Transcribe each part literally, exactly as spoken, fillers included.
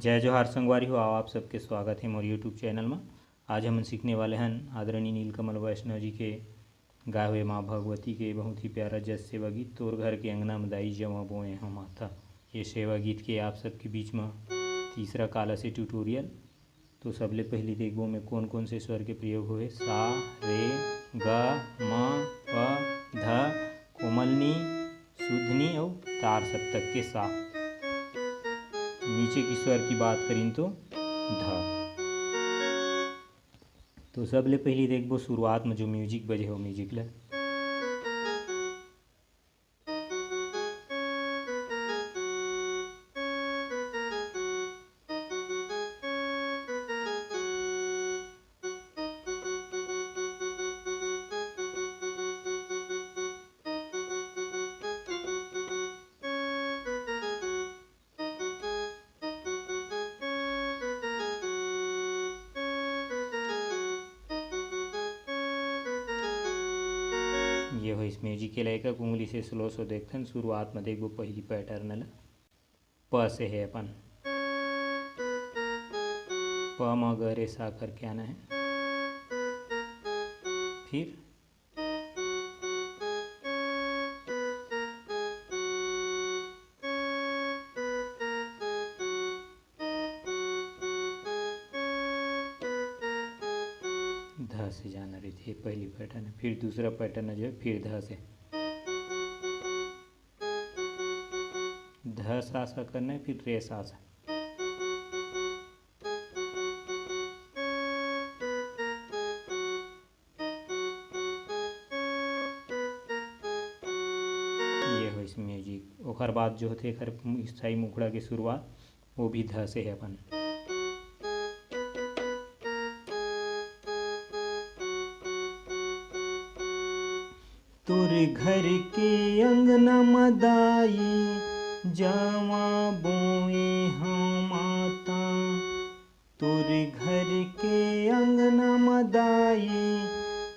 जय जोहार संगवारी हो, आओ आप सबके स्वागत है मोर YouTube चैनल में। आज हमन सीखने वाले हन आदरणीय नीलकमल वैष्णव जी के गाए हुए माँ भगवती के बहुत ही प्यारा जस सेवा गीत, तोर घर के अंगना में दाई जवा बोए हो माता। ये सेवा गीत के आप सबके बीच में तीसरा काला से ट्यूटोरियल। तो सबले पहली देखबो में कौन कौन से स्वर के प्रयोग हुए, सा, रे, ग, म, प, ध, कोमलनी, शुद्धनी अउ तार सप्तक के सा। नीचे की स्वर की बात करिन तो ध। तो सबले पहली देखबो शुरुआत में जो म्यूजिक बजे हो, म्यूजिक ल। ये होइस म्यूजिक के लय का कुंगली से स्लो स्लो देखथन। शुरुआत में देखबो पहली पैटर्न ला, प से है अपन, प म ग रे सा करके आना है। फिर ध से जाना रहिथे, पहली पैटर्न है। फिर दूसरा पैटर्न जो है फिर ध से, ध सा सा करना है, फिर रे सा सा। ये होइस म्यूजिक। ओकर बाद जो होथे एकर स्थाई मुखड़ा के शुरुआत, वो भी ध से है अपन। तोर घर के अंगना म दाई जावा बोए हंव माता, तोर घर के अंगना म दाई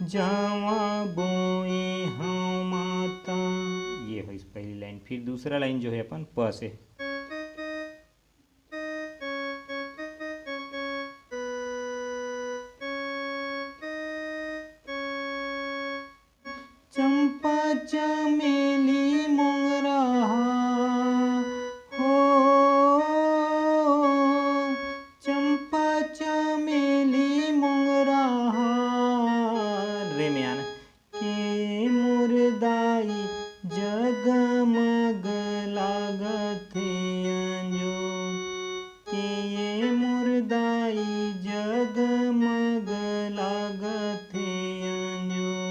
जावा बोए हंव माता। ये होइस पहली लाइन। फिर दूसरा लाइन जो है अपन प से। चंपा चमेली मोंगरा हो, चंपा चमेली मोंगरा रे में आना। के मोर दाई जगमग लागत हे अंजोर, के ये मोर दाई जगमग लागत हे अंजोर।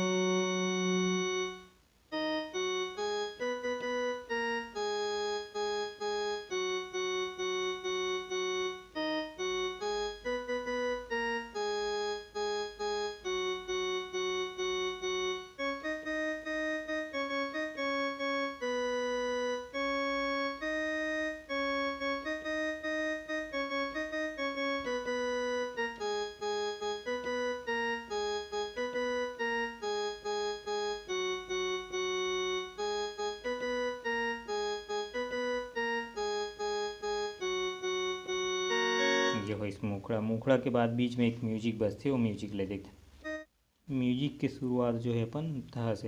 ये होइस मुखड़ा। मुखड़ा के बाद बीच में एक म्यूजिक बजथे, वो म्यूजिक ले देखथन। म्यूजिक के शुरुआत जो है अपन ध से।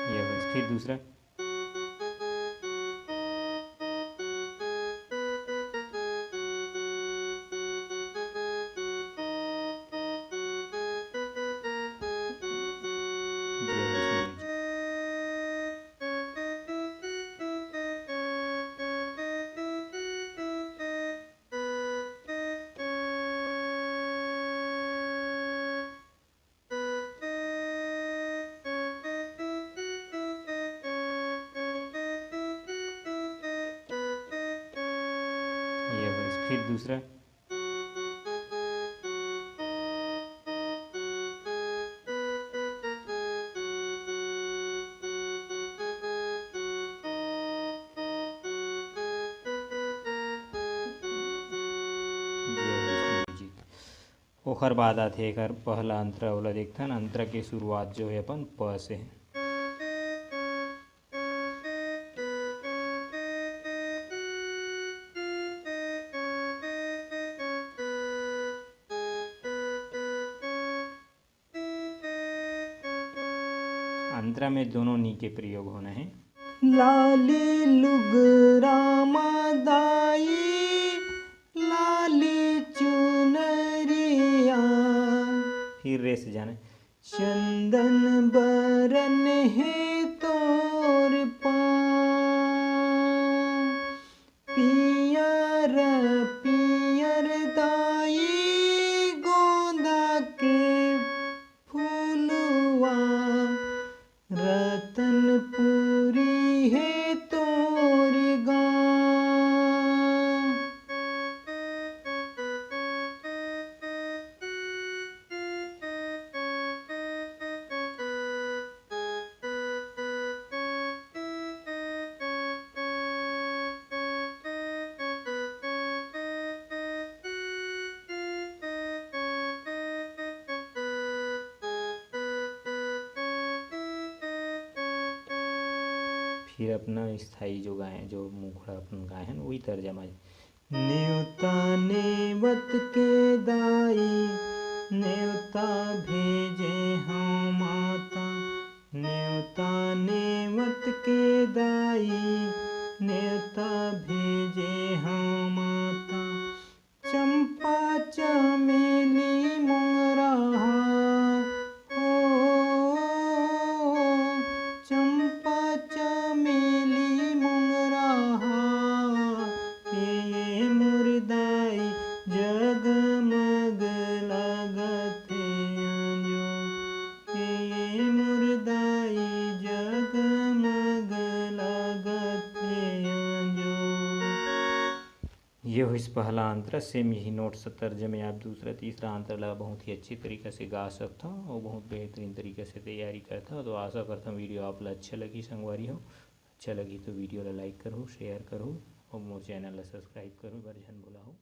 ये हो, फिर दूसरा। ये हो, फिर दूसरा। ओखर बाद आथे एखर पहला अंतरा, ओला देखथन। अंतरा के शुरुआत जो हे अपन प से हे। अंतरा में दोनों नी के प्रयोग होना हे। लाली लुगरा मा दाई, लाली चुनरिया। फिर रे से जाने। चंदन बरन हे तोर पाँव, पियर पियर दाई गोंदा के फूलवा। रतनपुरी हे तोर गाँव। फिर अपना स्थाई जो गाए, जो मुखड़ा अपन गाए हन, वही तर्जमा हे। नेवता नेवत के दाई, नेवता भेजे हँव माता। नेवता नेवत के दाई, नेवता भेजे हँव माता। चंपा चमेली मोंगरा हा, ओ, चंपा चमेली मोंगरा हा, के ये मोर दाई जगमग लागत हे अंजोर, के ये मोर दाई जगमग लागत हे अंजोर। ये होइस पहला अंतरा। सेम यही नोट से तर्जमे आप दूसरा, तीसरा अंतरा ला बहुत ही अच्छे तरीका से गा सकथव और बहुत बेहतरीन तरीका से तैयारी करथव। तो आशा करथव वीडियो आप ला अच्छा लगी संगवारी हो। अच्छा लगी तो वीडियो ला like करहू, share करहू और मोर चैनल ला subscribe करहू, बर झन भुलाहू।